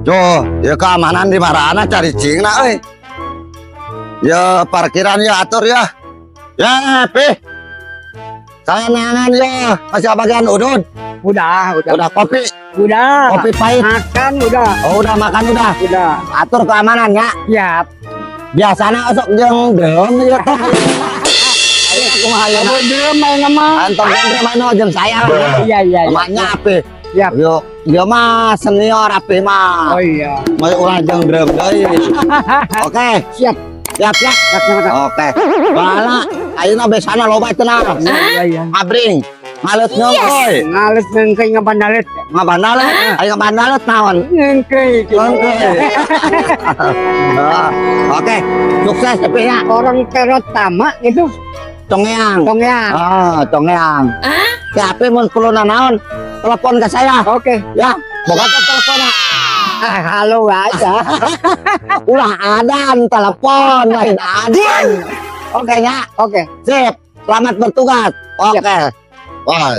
Tuh, ya keamanan di mana caricingna euy. Ya parkiran ya atur ya. Ya, Pi. Saya ya, masih bagian udud. Udah. Udah kopi, Udah. Kopi pahit. Makan udah. Oh, udah makan udah. Udah. Atur keamanan ya. Siap. Biasanya osok jeung drum ya teh. Ayo kumaha ayeuna? Kamu dulu main sama. Antong genre main jeung saya. Iya. Namanya Api. Siap. Yo, dia mah senior Api mah. Oh iya. Mau ulah jeung drum deui. Oke, Siap. Siap ya. Siap. Oke. Bala, ayeuna besana loba cenah. Iya. Ngabring. Ngalet nyongkoy. Ngalet ngengkei ngabandalet. Ngabandalet, ayo ngabandalet naon? Ngengkei. Ngengkei. Ah, oke, sukses tapi ya. Orang pertama itu Congeang. Congeang. Ah, congeang. Siapa mau perlu naon? Telepon ke saya. Oke. Ya, boga ke telepon. Ah, halo aja. Ulah adan telepon lain adan. Oke ya. Oke. Sip. Selamat bertugas. Oke. Wah.